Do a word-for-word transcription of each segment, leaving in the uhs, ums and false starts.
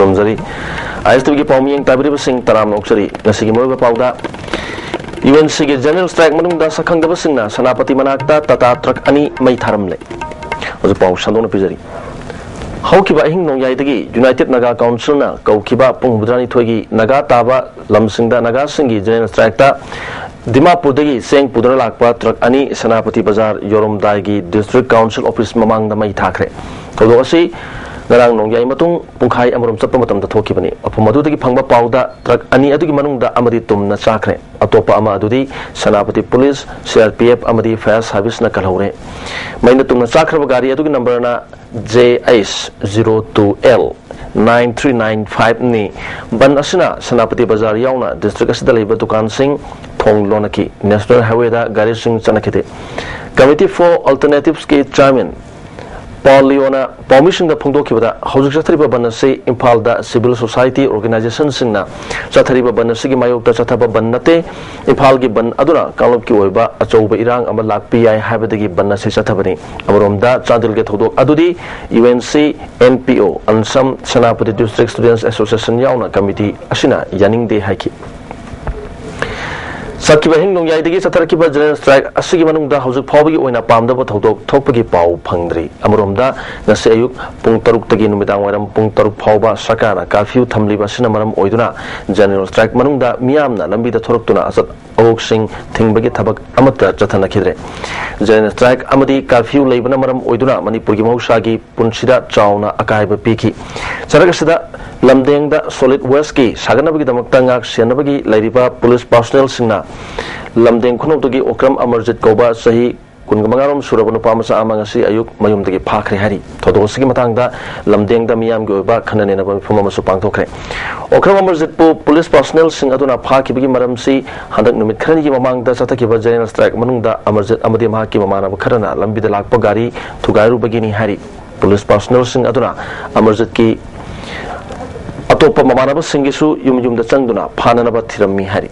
ꯈꯨꯔꯨꯝꯖꯔꯤ꯫ ꯑꯥꯏ ꯑꯦꯁ ꯇꯤꯚꯤꯒꯤ ꯄꯥꯎꯃꯤꯌꯦꯡ ꯇꯥꯕꯤꯔꯤꯕꯁꯤꯡ ꯇꯔꯥꯝꯅ ꯑꯣꯛꯆꯔꯤ꯫ ꯉꯁꯤꯒꯤ ꯃꯔꯨꯑꯣꯏꯕ ꯄꯥꯎꯗ, ꯌꯨ ꯑꯦꯟ ꯁꯤꯒꯤ ꯖꯦꯅꯔꯦꯜ ꯁ꯭ꯇ꯭ꯔꯥꯏꯛ ꯃꯅꯨꯡꯗ ꯁꯛꯈꯪꯗꯕꯁꯤꯡꯅ ꯁꯦꯅꯥꯄꯇꯤ ꯃꯅꯥꯛꯇ ꯇꯥꯇꯥ ꯇ꯭ꯔꯛ ꯑꯅꯤ ꯃꯩ ꯊꯥꯔꯝꯂꯦ꯫ ꯍꯧꯖꯤꯛ ꯄꯥꯎ ꯁꯟꯗꯣꯛꯅ ꯄꯤꯖꯔꯤ꯫ ꯍꯧꯈꯤꯕ ꯑꯍꯤꯡ ꯅꯣꯡꯌꯥꯏꯗꯒꯤ ꯌꯨꯅꯥꯏꯇꯦꯗ ꯅꯥꯒꯥ ꯀꯥꯎꯟꯁꯤꯜꯅ ꯀꯧꯈꯤꯕ ꯄꯨꯡ ꯍꯨꯝꯐꯨꯇꯔꯥꯅꯤꯊꯣꯏꯒꯤ ꯅꯥꯒꯥ ꯇꯥꯕ ꯂꯝꯁꯤꯡꯗ ꯅꯥꯒꯥꯁꯤꯡꯒꯤ ꯖꯦꯅꯔꯦꯜ ꯁ꯭ꯇ꯭ꯔꯥꯏꯛꯇ ꯗꯤꯃꯥꯄꯨꯔꯗꯒꯤ ꯆꯦꯡ ꯄꯨꯗꯨꯅ ꯂꯥꯛꯄ ꯇ꯭ꯔꯛ ꯑꯅꯤ ꯁꯦꯅꯥꯄꯇꯤ ꯕꯖꯥꯔ ꯌꯧꯔꯝꯗꯥꯏꯒꯤ ꯗꯤꯁꯇ꯭ꯔꯤꯛ ꯀꯥꯎꯟꯁꯤꯜ ꯑꯣꯐꯤꯁ ꯃꯃꯥꯡꯗ ꯃꯩ ꯊꯥꯈ꯭ꯔꯦ꯫ ꯊꯧꯗꯣꯛ ꯑꯁꯤ ꯉꯔꯥꯡ ꯅꯣꯡꯌꯥꯏ ꯃꯇꯨꯡ ꯄꯨꯡꯈꯥꯏ ꯑꯃꯔꯣꯝ ꯆꯠꯄ ꯃꯇꯝꯗ ꯊꯣꯛꯈꯤꯕꯅꯤ꯫ ꯃꯐꯝ ꯑꯗꯨꯗꯒꯤ ꯐꯪꯕ ꯄꯥꯎꯗ ꯇ꯭ꯔꯛ ꯑꯅꯤ ꯑꯗꯨꯒꯤ ꯃꯅꯨꯡꯗ ꯑꯃꯗꯤ ꯇꯨꯝꯅ ꯆꯥꯈ꯭ꯔꯦ꯫ ꯑꯇꯣꯞꯄ ꯑꯃ ꯑꯗꯨꯗꯤ Senapati police, C R P F ꯑꯃꯗꯤ ꯐꯥꯌꯔ ꯁꯥꯔꯚꯤꯁꯅ ꯀꯜꯍꯧꯔꯦ꯫ ꯃꯩꯅ ꯇꯨꯝꯅ ꯆꯥꯈ꯭ꯔꯕ ꯒꯥꯔꯤ ꯑꯗꯨꯒꯤ ꯅꯝꯕꯔꯅ J H zero two L nine three nine five ꯅꯤ꯫ ꯕꯟ ꯑꯁꯤꯅ ꯁꯦꯅꯥꯄꯇꯤ ꯕꯖꯥꯔ ꯌꯥꯎꯅ ꯗꯤꯁꯇ꯭ꯔꯤꯛ ꯑꯁꯤꯗ ꯂꯩꯕ ꯗꯨꯀꯥꯟꯁꯤꯡ ꯊꯣꯡ ꯂꯣꯟꯅꯈꯤ꯫ ꯅꯦꯁꯅꯦꯜ ꯍꯥꯏꯋꯦꯗ ꯒꯥꯔꯤꯁꯤꯡ ꯆꯠꯅꯈꯤꯗꯦ꯫ ꯀꯃꯤꯇꯤ ꯐꯣꯔ ꯑꯜꯇꯔꯅꯦꯇꯤꯚꯁꯀꯤ ꯆꯤꯌꯔꯃꯦꯟ ꯄꯥꯎ ꯂꯤꯌꯣꯅ ꯄꯥꯎꯃꯤꯁꯤꯡꯗ ꯐꯣꯡꯗꯣꯛꯈꯤꯕꯗ, ꯍꯧꯖꯤꯛ ꯆꯠꯊꯔꯤꯕ ꯕꯟ ꯑꯁꯤ ꯏꯝꯐꯥꯜꯗ ꯁꯤꯚꯤꯜ ꯁꯣꯁꯥꯏꯇꯤ ꯑꯣꯔꯒꯅꯥꯏꯖꯦꯁꯟꯁꯤꯡꯅ ꯆꯠꯊꯔꯤꯕ ꯕꯟ ꯑꯁꯤꯒꯤ ꯃꯥꯌꯣꯛꯇ ꯆꯠꯊꯕ ꯕꯟ ꯅꯠꯇꯦ꯫ ꯏꯝꯐꯥꯜꯒꯤ ꯕꯟ ꯑꯗꯨꯅ ꯀꯥꯡꯂꯨꯞꯀꯤ ꯑꯣꯏꯕ ꯑꯆꯧꯕ ꯏꯔꯥꯡ ꯑꯃ ꯂꯥꯛꯄ ꯌꯥꯏ ꯍꯥꯏꯕꯗꯒꯤ ꯕꯟ ꯑꯁꯤ ꯆꯠꯊꯕꯅꯤ꯫ ꯑꯃꯔꯣꯝꯗ, ꯆꯥꯟꯗꯦꯜꯒꯤ ꯊꯧꯗꯣꯛ ꯑꯗꯨꯗꯤ U N C, N P O, ꯑꯟꯁꯝ, ꯁꯦꯅꯥꯄꯇꯤ ꯗꯤꯁꯇ꯭ꯔꯤꯛ ꯁ꯭ꯇꯨꯗꯦꯟꯠꯁ ꯑꯦꯁꯣꯁꯤꯌꯦꯁꯟ ꯌꯥꯎꯅ ꯀꯃꯤꯇꯤ ꯑꯁꯤꯅ ꯌꯥꯅꯤꯡꯗꯦ ꯍꯥꯏꯈꯤ꯫ ꯆꯠꯈꯤꯕ ꯑꯍꯤꯡ ꯅꯣꯡꯌꯥꯏꯗꯒꯤ ꯆꯠꯊꯔꯛꯈꯤꯕ ꯖꯦꯅꯔꯦꯜ ꯁ꯭ꯇ꯭ꯔꯥꯏꯛ ꯑꯁꯤꯒꯤ ꯃꯅꯨꯡꯗ ꯍꯧꯖꯤꯛ ꯐꯥꯎꯕꯒꯤ ꯑꯣꯏꯅ ꯄꯥꯝꯗꯕ ꯊꯧꯗꯣꯛ ꯊꯣꯛꯄꯒꯤ ꯄꯥꯎ ꯐꯪꯗ꯭ꯔꯤ꯫ ꯑꯃꯔꯣꯝꯗ, ꯉꯁꯤ ꯑꯌꯨꯛ ꯄꯨꯡ ꯇꯔꯨꯛꯇꯒꯤ ꯅꯨꯃꯤꯗꯥꯡ ꯋꯥꯏꯔꯝ ꯄꯨꯡ ꯇꯔꯨꯛ ꯐꯥꯎꯕ ꯁꯔꯀꯥꯔꯅ ꯀꯥꯔꯐ꯭ꯌꯨ ꯊꯝꯂꯤꯕ ꯑꯁꯤꯅ ꯃꯔꯝ ꯑꯣꯏꯗꯨꯅ ꯖꯦꯅꯔꯦꯜ ꯁ꯭ꯇ꯭ꯔꯥꯏꯛ ꯃꯅꯨꯡꯗ ꯃꯤꯌꯥꯝꯅ ꯂꯝꯕꯤꯗ ꯊꯣꯔꯛꯇꯨꯅ ꯑꯆꯠ ꯑꯋꯣꯛꯁꯤꯡ ꯊꯤꯡꯕꯒꯤ ꯊꯕꯛ ꯑꯃꯠꯇ ꯆꯠꯊꯅꯈꯤꯗ꯭ꯔꯦ꯫ ꯖꯦꯅꯔꯦꯜ ꯁ꯭ꯇ꯭ꯔꯥꯏꯛ ꯑꯃꯗꯤ ꯀꯥꯔꯐ꯭ꯌꯨ ꯂꯩꯕꯅ ꯃꯔꯝ ꯑꯣꯏꯗꯨꯅ ꯃꯅꯤꯄꯨꯔꯒꯤ ꯃꯍꯧꯁꯥꯒꯤ ꯄꯨꯟꯁꯤꯗ ꯆꯥꯎꯅ ꯑꯀꯥꯏꯕ ꯄꯤꯈꯤ꯫ ꯆꯔꯛ ꯑꯁꯤꯗ ꯂꯝꯗꯦꯡꯗ ꯁꯣꯂꯤꯗ ꯋꯦꯁꯀꯤ ꯁꯥꯒꯠꯅꯕꯒꯤꯗꯃꯛꯇ ꯉꯥꯛ ꯁꯦꯟꯅꯕꯒꯤ ꯂꯩꯔꯤꯕ ꯄꯨꯂꯤꯁ ꯄꯥꯔꯁꯣꯅꯦꯜꯁꯤꯡꯅ ꯂꯝꯗꯦꯡ ꯈꯨꯅꯧꯗꯒꯤ ꯑꯣꯀ꯭ꯔꯝ ꯑꯃꯔꯖꯤꯠ ꯀꯧꯕ ꯆꯍꯤ ꯀꯨꯟꯃꯉꯥꯔꯣꯝ ꯁꯨꯔꯕ ꯅꯨꯄꯥ ꯃꯆꯥ ꯑꯃ ꯉꯁꯤ ꯑꯌꯨꯛ ꯃꯌꯨꯝꯗꯒꯤ ꯐꯥꯈ꯭ꯔꯦ ꯍꯥꯏꯔꯤ꯫ ꯊꯧꯗꯣꯛ ꯑꯁꯤꯒꯤ ꯃꯇꯥꯡꯗ ꯂꯝꯗꯦꯡꯗ ꯃꯤꯌꯥꯝꯒꯤ ꯑꯣꯏꯕ ꯈꯟꯅ ꯅꯩꯅꯕ ꯃꯤꯐꯝ ꯑꯃꯁꯨ ꯄꯥꯡꯊꯣꯛꯈ꯭ꯔꯦ꯫ ꯑꯣꯀ꯭ꯔꯝ ꯑꯃꯔꯖꯤꯠꯄꯨ ꯄꯨꯂꯤꯁ ꯄꯥꯔꯁꯣꯅꯦꯜꯁꯤꯡ ꯑꯗꯨꯅ ꯐꯥꯈꯤꯕꯒꯤ ꯃꯔꯝꯁꯤ ꯍꯟꯗꯛ ꯅꯨꯃꯤꯠ ꯈꯔꯅꯤꯒꯤ ꯃꯃꯥꯡꯗ ꯆꯠꯊꯈꯤꯕ ꯖꯦꯅꯔꯦꯜ ꯁ꯭ꯇ꯭ꯔꯥꯏꯛ ꯃꯅꯨꯡꯗ ꯑꯃꯔꯖꯤꯠ ꯑꯃꯗꯤ ꯃꯍꯥꯛꯀꯤ ꯃꯃꯥꯟꯅꯕ ꯈꯔꯅ ꯂꯝꯕꯤꯗ ꯂꯥꯛꯄ ꯒꯥꯔꯤ ꯊꯨꯒꯥꯏꯔꯨꯕꯒꯤꯅꯤ ꯍꯥꯏꯔꯤ꯫ ꯄꯨꯂꯤꯁ ꯄꯥꯔꯁꯣꯅꯦꯜꯁꯤꯡ ꯑꯗꯨꯅ ꯑꯃꯔꯖꯤꯠꯀꯤ ꯑꯇꯣꯞꯄ ꯃꯃꯥꯟꯅꯕꯁꯤꯡꯒꯤꯁꯨ ꯌꯨꯝ ꯌꯨꯝꯗ ꯆꯪꯗꯨꯅ ꯐꯥꯅꯅꯕ ꯊꯤꯔꯝꯃꯤ ꯍꯥꯏꯔꯤ꯫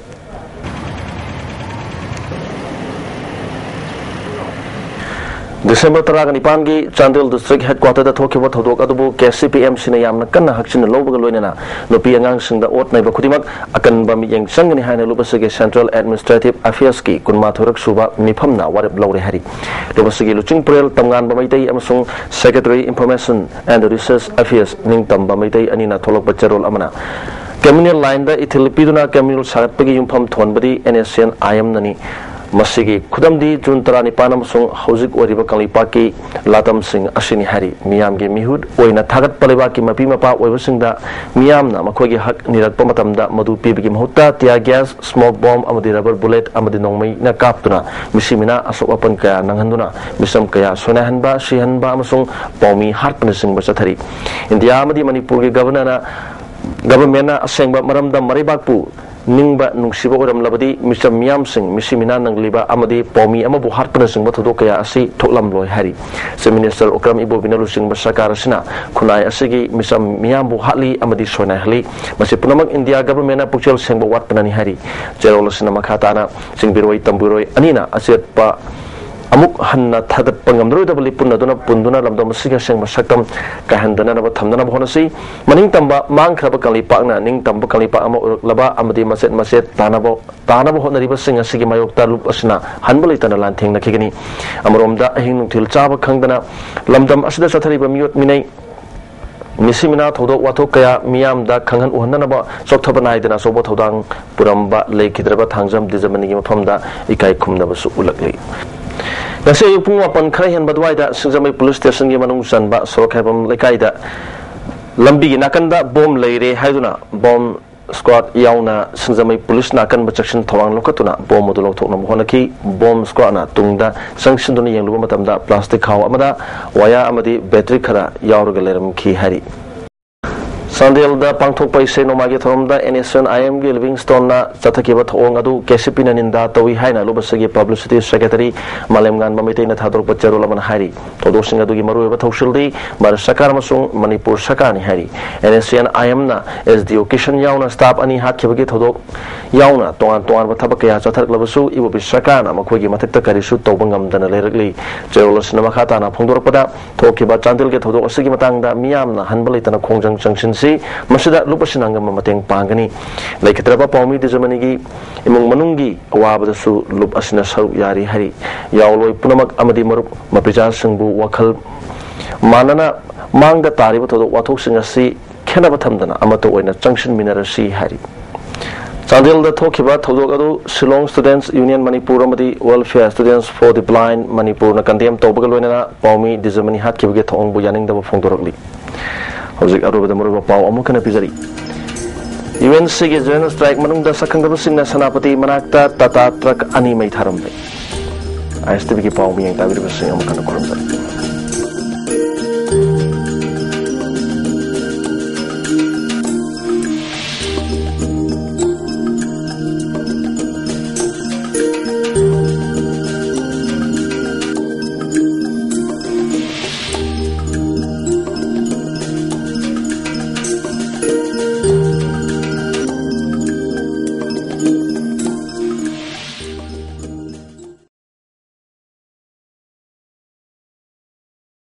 ꯗꯤꯁꯦꯝꯕꯔ ꯇꯔꯥꯒ ꯅꯤꯄꯥꯟꯒꯤ ꯆꯥꯟꯗꯦꯜ ꯗꯤꯁꯇ꯭ꯔꯤꯛ ꯍꯦꯗꯀ꯭ꯋꯥꯇꯔꯗ ꯊꯣꯛꯈꯤꯕ ꯊꯧꯗꯣꯛ ꯑꯗꯨꯕꯨ ꯀꯦ ꯁꯤ ꯄꯤ ꯑꯦꯝ ꯁꯤꯅ ꯌꯥꯝꯅ ꯀꯟꯅ ꯍꯛꯆꯤꯟꯅ ꯂꯧꯕꯒ ꯂꯣꯏꯅꯅ ꯅꯨꯄꯤ ꯑꯉꯥꯡꯁꯤꯡꯗ ꯑꯣꯠ ꯅꯩꯕ ꯈꯨꯗꯤꯡꯃꯛ ꯑꯀꯟꯕ ꯃꯤꯠꯌꯦꯡ ꯆꯪꯒꯅꯤ ꯍꯥꯏꯅ ꯂꯨꯞ ꯑꯁꯤꯒꯤ ꯁꯦꯟꯇ꯭ꯔꯦꯜ ꯑꯦꯗꯃꯤꯅꯤꯁꯇ꯭ꯔꯦꯇꯤꯚ ꯑꯐꯤꯌꯔꯁꯀꯤ ꯀꯨꯟꯃꯥꯊꯣꯏꯔꯛ ꯁꯨꯕ ꯃꯤꯐꯝꯅ ꯋꯥꯔꯦꯞ ꯂꯧꯔꯦ ꯍꯥꯏꯔꯤ꯫ ꯂꯨꯞ ꯑꯁꯤꯒꯤ ꯂꯨꯆꯤꯡ ꯄꯨꯔꯦꯜ ꯇꯝꯉꯥꯟꯕ ꯃꯩꯇꯩ ꯑꯃꯁꯨꯡ secretary information and resources affairs ꯅꯤꯡꯇꯝꯕ ꯃꯩꯇꯩ ꯑꯅꯤꯅ ꯊꯣꯛꯂꯛꯄ ꯆꯦꯔꯣꯜ ꯑꯃꯅ ꯀꯝꯃ꯭ꯌꯨꯅꯦꯜ ꯂꯥꯏꯟꯗ ꯏꯊꯤꯜ ꯄꯤꯗꯨꯅ ꯀꯝꯃ꯭ꯌꯨꯅꯦꯜ ꯁꯥꯒꯠꯄꯒꯤ ꯌꯨꯝꯐꯝ ꯊꯣꯟꯕꯗꯤ ꯑꯦꯟ ꯑꯦꯁ ꯑꯦꯟ ꯑꯥꯏ ꯑꯦꯝꯅꯅꯤ꯫ ꯃꯁꯤꯒꯤ ꯈꯨꯗꯝꯗꯤ ꯖꯨꯟ ꯇꯔꯥꯅꯤꯄꯥꯟ ꯑꯃꯁꯨꯡ ꯍꯧꯖꯤꯛ ꯑꯣꯏꯔꯤꯕ ꯀꯪꯂꯩꯄꯥꯛꯀꯤ ꯂꯥꯇꯝꯁꯤꯡ ꯑꯁꯤꯅꯤ ꯍꯥꯏꯔꯤ꯫ ꯃꯤꯌꯥꯝꯒꯤ ꯃꯤꯍꯨꯠ ꯑꯣꯏꯅ ꯊꯥꯒꯠꯄ ꯂꯩꯕꯥꯛꯀꯤ ꯃꯄꯤ ꯃꯄꯥ ꯑꯣꯏꯕꯁꯤꯡꯗ ꯃꯤꯌꯥꯝꯅ ꯃꯈꯣꯏꯒꯤ ꯍꯛ ꯅꯤꯔꯛꯄ ꯃꯇꯝꯗ ꯃꯗꯨ ꯄꯤꯕꯒꯤ ꯃꯍꯨꯠꯇ tear gas, smoke bomb ꯑꯃꯗꯤ rubber bullet ꯑꯃꯗꯤ ꯅꯣꯡꯃꯩꯅ ꯀꯥꯞꯇꯨꯅ ꯃꯤꯁꯤ ꯃꯤꯅꯥ ꯑꯁꯣꯛ ꯑꯄꯟ ꯀꯌꯥ ꯅꯪꯍꯟꯗꯨꯅ ꯃꯤꯆꯝ ꯀꯌꯥ ꯁꯣꯏꯅꯥꯏꯍꯟꯕ, ꯁꯤꯍꯟꯕ ꯑꯃꯁꯨꯡ ꯄꯥꯎꯃꯤ ꯍꯥꯠꯄꯅꯆꯤꯡꯕ ꯆꯠꯊꯔꯤ꯫ ꯏꯟꯗꯤꯌꯥ ꯑꯃꯗꯤ ꯃꯅꯤꯄꯨꯔꯒꯤ ꯒꯕꯔꯅꯔꯅ ꯒꯕꯔꯃꯦꯟꯅ ꯑꯁꯦꯡꯕ ꯃꯔꯝꯗ ꯃꯔꯩꯕꯥꯛꯄꯨ ꯅꯤꯡꯕ ꯅꯨꯡꯁꯤꯕ ꯑꯣꯏꯔꯝꯂꯕꯗꯤ ꯃꯤꯆꯝ ꯃꯤꯌꯥꯝꯁꯤꯡ ꯃꯤꯁꯤ ꯃꯤꯅꯥ ꯅꯪꯂꯤꯕ ꯑꯃꯗꯤ ꯄꯥꯎꯃꯤ ꯑꯃꯕꯨ ꯍꯥꯠꯄꯅꯆꯤꯡꯕ ꯊꯧꯗꯣꯛ ꯀꯌꯥ ꯑꯁꯤ ꯊꯣꯛꯂꯝꯂꯣꯏ ꯍꯥꯏꯔꯤ꯫ ꯆꯤꯐ ꯃꯤꯅꯤꯁꯇꯔ ꯎꯀ꯭ꯔꯝ ꯏꯕꯣꯕꯤꯅ ꯂꯨꯆꯤꯡꯕ ꯁꯔꯀꯥꯔ ꯑꯁꯤꯅ ꯈꯨꯟꯅꯥꯏ ꯑꯁꯤꯒꯤ ꯃꯤꯆꯝ ꯃꯤꯌꯥꯝꯕꯨ ꯍꯥꯠꯂꯤ ꯑꯃꯗꯤ ꯁꯣꯏꯅꯥꯏꯍꯜꯂꯤ꯫ ꯃꯁꯤ ꯄꯨꯝꯅꯃꯛ ꯏꯟꯗꯤꯌꯥ ꯒꯕꯔꯃꯦꯟꯅ ꯄꯨꯛꯆꯦꯜ ꯁꯦꯡꯕ ꯋꯥꯠꯄꯅꯅꯤ ꯍꯥꯏꯔꯤ꯫ ꯆꯦꯔꯣꯜ ꯑꯁꯤꯅ ꯃꯈꯥ ꯇꯥꯅ ꯆꯤꯡꯕꯤꯔꯣꯏ ꯇꯝꯕꯤꯔꯣꯏ ꯑꯅꯤꯅ ꯑꯆꯦꯠꯄ ꯑꯃꯨꯛ ꯍꯟꯅ ꯊꯥꯒꯠꯄ ꯉꯝꯂꯔꯣꯏꯗꯕ ꯂꯤꯄꯨꯟ ꯑꯗꯨꯅ ꯄꯨꯟꯗꯨꯅ ꯂꯝꯗꯝ ꯑꯁꯤꯒꯤ ꯑꯁꯦꯡꯕ ꯁꯛꯇꯝ ꯀꯥꯏꯍꯟꯗꯅꯕ ꯊꯝꯅꯅꯕ ꯍꯣꯠꯅꯁꯤ꯫ ꯃꯅꯤꯡꯇꯝꯕ ꯃꯥꯡꯈ꯭ꯔꯕ ꯀꯪꯂꯩꯄꯥꯛꯅ ꯅꯤꯡꯇꯝꯕ ꯀꯪꯂꯩꯄꯥꯛ ꯑꯃ ꯑꯣꯏꯔꯛꯂꯕ ꯑꯃꯗꯤ ꯃꯆꯦꯠ ꯃꯆꯦꯠ ꯇꯥꯅꯕ ꯇꯥꯅꯕ ꯍꯣꯠꯅꯔꯤꯕꯁꯤꯡ ꯑꯁꯤꯒꯤ ꯃꯥꯌꯣꯛꯇ ꯂꯨꯞ ꯑꯁꯤꯅ ꯍꯟꯕ ꯂꯩꯇꯅ ꯂꯥꯟꯊꯦꯡꯅꯈꯤꯒꯅꯤ꯫ ꯑꯃꯔꯣꯝꯗ ꯑꯍꯤꯡ ꯅꯨꯡꯊꯤꯜ ꯆꯥꯕ ꯈꯪꯗꯅ ꯂꯝꯗꯝ ꯑꯁꯤꯗ ꯆꯠꯊꯔꯤꯕ ꯃꯤꯑꯣꯠ ꯃꯤꯅꯩ ꯃꯤꯁꯤ ꯃꯤꯅꯥ ꯊꯧꯗꯣꯛ ꯋꯥꯊꯣꯛ ꯀꯌꯥ ꯃꯤꯌꯥꯝꯗ ꯈꯪꯍꯟ ꯎꯍꯟꯅꯅꯕ ꯆꯣꯛꯊꯕ ꯅꯥꯏꯗꯅ ꯑꯆꯧꯕ ꯊꯧꯗꯥꯡ ꯄꯨꯔꯝꯕ ꯂꯩꯈꯤꯗ꯭ꯔꯕ ꯊꯥꯡꯖꯝ ꯗꯤꯖꯃꯅꯤꯒꯤ ꯃꯐꯝꯗ ꯏꯀꯥꯏ ꯈꯨꯝꯅꯕꯁꯨ ꯎꯠꯂꯛꯂꯤ꯫ ꯉꯁꯤ ꯑꯌꯨꯛ ꯄꯨꯡ ꯃꯥꯄꯟ ꯈꯔ ꯍꯦꯟꯕ ꯑꯗꯨꯋꯥꯏꯗ ꯁꯤꯡꯖꯃꯩ ꯄꯨꯂꯤꯁ ꯁ꯭ꯇꯦꯁꯟꯒꯤ ꯃꯅꯨꯡ ꯆꯟꯕ ꯁꯣꯔꯣꯛ ꯈꯥꯏꯕꯝ ꯂꯩꯀꯥꯏꯗ ꯂꯝꯕꯤꯒꯤ ꯅꯥꯀꯟꯗ ꯕꯣꯝ ꯂꯩꯔꯦ ꯍꯥꯏꯗꯨꯅ ꯕꯣꯝ ꯁ꯭ꯀ꯭ꯋꯥꯗ ꯌꯥꯎꯅ ꯁꯤꯡꯖꯃꯩ ꯄꯨꯂꯤꯁꯅ ꯑꯀꯟꯕ ꯆꯦꯛꯁꯤꯟ ꯊꯧꯔꯥꯡ ꯂꯧꯈꯠꯇꯨꯅ ꯕꯣꯝ ꯑꯗꯨ ꯂꯧꯊꯣꯛꯅꯕ ꯍꯣꯠꯅꯈꯤ꯫ ꯕꯣꯝ ꯁ꯭ꯀ꯭ꯋꯥꯗꯅ ꯇꯨꯡꯗ ꯆꯪꯁꯤꯟꯗꯨꯅ ꯌꯦꯡꯂꯨꯕ ꯃꯇꯝꯗ ꯄ꯭ꯂꯥꯁꯇꯤꯛ ꯈꯥꯎ ꯑꯃꯗ ꯋꯥꯌꯥ ꯑꯃꯗꯤ ꯕꯦꯇ꯭ꯔꯤ ꯈꯔ ꯌꯥꯎꯔꯒ ꯂꯩꯔꯝꯈꯤ ꯍꯥꯏꯔꯤ꯫ ꯆꯥꯟꯗꯦꯜꯗ ꯄꯥꯡꯊꯣꯛꯄ ꯏꯁꯩ ꯅꯣꯡꯃꯥꯏꯒꯤ ꯊꯧꯔꯝꯗ NSCN-IM-ꯒꯤ ꯂꯤꯚꯤꯡꯁ꯭ꯇꯣꯟꯅ ꯆꯠꯊꯈꯤꯕ ꯊꯧꯑꯣꯡ ꯑꯗꯨ KCP-ꯅ ꯅꯤꯟꯗꯥ ꯇꯧꯏ ꯍꯥꯏꯅ ꯂꯨꯞ ꯑꯁꯤꯒꯤ ꯄꯕ꯭ꯂꯤꯁꯤꯇꯤ ꯁꯦꯀ꯭ꯔꯦꯇꯔꯤ ꯃꯥꯂꯦꯝꯉꯥꯟꯕ ꯃꯩꯇꯩꯅ ꯊꯥꯗꯣꯔꯛꯄ ꯆꯦꯔꯣꯜ ꯑꯃꯅ ꯍꯥꯏꯔꯤ꯫ ꯊꯧꯗꯣꯛꯁꯤꯡ ꯑꯗꯨꯒꯤ ꯃꯔꯨꯑꯣꯏꯕ ꯊꯧꯁꯤꯜꯗꯤ ꯚꯥꯔꯠ ꯁꯔꯀꯥꯔ ꯑꯃꯁꯨꯡ ꯃꯅꯤꯄꯨꯔ ꯁꯔꯀꯥꯔꯅꯤ ꯍꯥꯏꯔꯤ꯫ NSCN-IM-ꯅ SDO ꯀꯤꯁꯟ ꯌꯥꯎꯅ ꯁ꯭ꯇꯥꯐ ꯑꯅꯤ ꯍꯥꯠꯈꯤꯕꯒꯤ ꯊꯧꯗꯣꯛ ꯌꯥꯎꯅ ꯇꯣꯉꯥꯟ ꯇꯣꯉꯥꯟꯕ ꯊꯕꯛ ꯀꯌꯥ ꯆꯠꯊꯔꯛꯂꯕꯁꯨ ꯏꯕꯣꯕꯤ ꯁꯔꯀꯥꯔꯅ ꯃꯈꯣꯏꯒꯤ ꯃꯊꯛꯇ ꯀꯔꯤꯁꯨ ꯇꯧꯕ ꯉꯝꯗꯅ ꯂꯩꯔꯛꯂꯤ꯫ ꯆꯦꯔꯣꯜ ꯑꯁꯤꯅ ꯃꯈꯥ ꯇꯥꯅ ꯐꯣꯡꯗꯣꯔꯛꯄꯗ, ꯊꯣꯛꯈꯤꯕ ꯆꯥꯟꯗꯦꯜꯒꯤ ꯊꯧꯗꯣꯛ ꯑꯁꯤꯒꯤ ꯃꯇꯥꯡꯗ ꯃꯤꯌꯥꯝꯅ ꯍꯟꯕ ꯂꯩꯇꯅ ꯈꯣꯡꯖꯪ ꯆꯪꯁꯤꯟꯁꯤ꯫ ꯃꯁꯤꯗ ꯂꯨꯞ ꯑꯁꯤꯅ ꯑꯉꯝꯕ ꯃꯇꯦꯡ ꯄꯥꯡꯒꯅꯤ꯫ ꯂꯩꯈꯤꯗ꯭ꯔꯕ ꯄꯥꯎꯃꯤ ꯗꯤꯖꯃꯅꯤꯒꯤ ꯏꯃꯨꯡ ꯃꯅꯨꯡꯒꯤ ꯑꯋꯥꯕꯗꯁꯨ ꯂꯨꯞ ꯑꯁꯤꯅ ꯁꯔꯨꯛ ꯌꯥꯔꯤ ꯍꯥꯏꯔꯤ꯫ ꯌꯥꯑꯣꯟꯂꯣꯏ ꯄꯨꯝꯅꯃꯛ ꯑꯃꯗꯤ ꯃꯔꯨꯞ ꯃꯄꯤꯖꯥꯁꯤꯡꯕꯨ ꯋꯥꯈꯜ ꯃꯥꯟꯅꯅ ꯃꯥꯡꯗ ꯇꯥꯔꯤꯕ ꯊꯧꯗꯣꯛ ꯋꯥꯊꯣꯛꯁꯤꯡ ꯑꯁꯤ ꯈꯦꯠꯅꯕ ꯊꯝꯗꯅ ꯑꯃꯠꯇ ꯑꯣꯏꯅ ꯆꯪꯁꯤꯟꯃꯤꯟꯅꯔꯁꯤ ꯍꯥꯏꯔꯤ꯫ ꯆꯥꯟꯗꯦꯜꯗ ꯊꯣꯛꯈꯤꯕ ꯊꯧꯗꯣꯛ ꯑꯗꯨ Shillong Students Union Manipur ꯑꯃꯗꯤ Welfare Students for the Blind Manipur-ꯅ condemn ꯇꯧꯕꯒ ꯂꯣꯏꯅꯅ ꯄꯥꯎꯃꯤ ꯗꯤꯖꯃꯅꯤ ꯍꯥꯠꯈꯤꯕꯒꯤ ꯊꯧꯑꯣꯡꯕꯨ ꯌꯥꯅꯤꯡꯗꯕ ꯐꯣꯡꯗꯣꯔꯛꯂꯤ꯫ ꯍꯧꯖꯤꯛ ꯑꯔꯣꯏꯕꯗ ꯃꯔꯨꯑꯣꯏꯕ ꯄꯥꯎ ꯑꯃꯨꯛ ꯍꯟꯅ ꯄꯤꯖꯔꯤ꯫ UNC-ꯒꯤ general strike ꯃꯅꯨꯡꯗ ꯁꯛꯈꯪꯗꯕꯁꯤꯡꯅ ꯁꯦꯅꯥꯄꯇꯤ ꯃꯅꯥꯛꯇ ꯇꯥꯇꯥ ꯇ꯭ꯔꯛ ꯑꯅꯤ ꯃꯩ ꯊꯥꯔꯝꯂꯦ꯫ ISTV-ꯒꯤ ꯄꯥꯎ ꯃꯤꯠꯌꯦꯡ ꯇꯥꯕꯤꯔꯤꯕꯁꯤꯡ ꯑꯃꯨꯛ ꯍꯟꯅ ꯈꯨꯔꯨꯝꯖꯔꯤ꯫